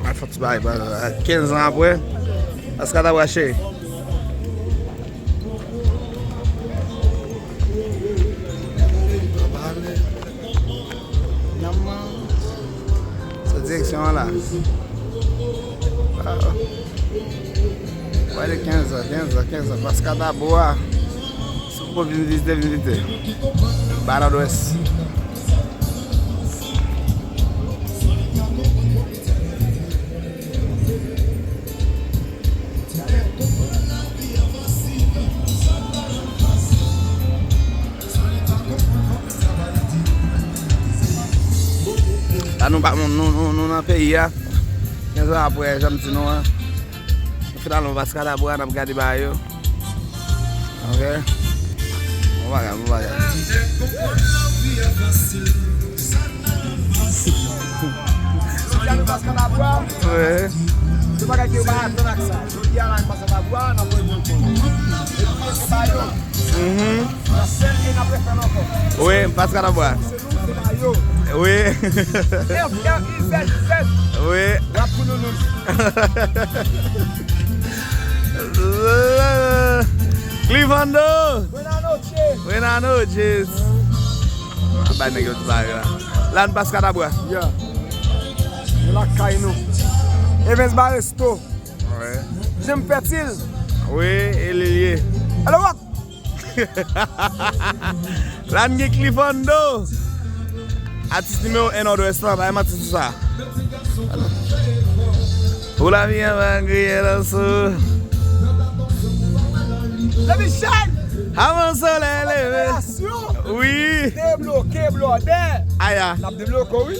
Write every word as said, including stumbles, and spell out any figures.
Al fè ti bagay, kenz an apre, Pascadabra cheri. Sou direksyon an la. Ah. Wale kenz an, kenz an, kenz an. Pascadabra. Si w vin vizite, vin vizite. Ba Nòdwès. La nou pa, nou, nou, nou, nou nan peyi a. Kenz an apre, jan m di nou an. Nou finalman Pascadabra, n ap gade bagay yo. Ok. Bon bagay, bon bagay. Jodi a nou Pascadabra. Wi. Se bagay ke yo pa atann ak sa. Jodi a la nou Pascadabra, n ap wè moun konn. E nou mete ba yo. Mhm. Nan sèl e n ap refè l ankò. Wi, Pascadabra. Se nou, se pa yo. Wi. F R I Z Z. Wi. Rap pou nou, nou. Clivando. Buenas noches. Buenas noches. A bay nèg yo ti bagay la. La n Pascadabra. Yeah. Nou lakay nou. Evens Baresto. Wi. Jem fètil. Wi, e li l ye. Hello, what? La n gen Clivando. Atis nimewo en Nòdwès lan, bay manti sou sa. Pou lavi an pa griye nan sou. Let me shine. Avan solèy leve. Wi. Debloke blòdè. Aya. N ap debloke w, wi.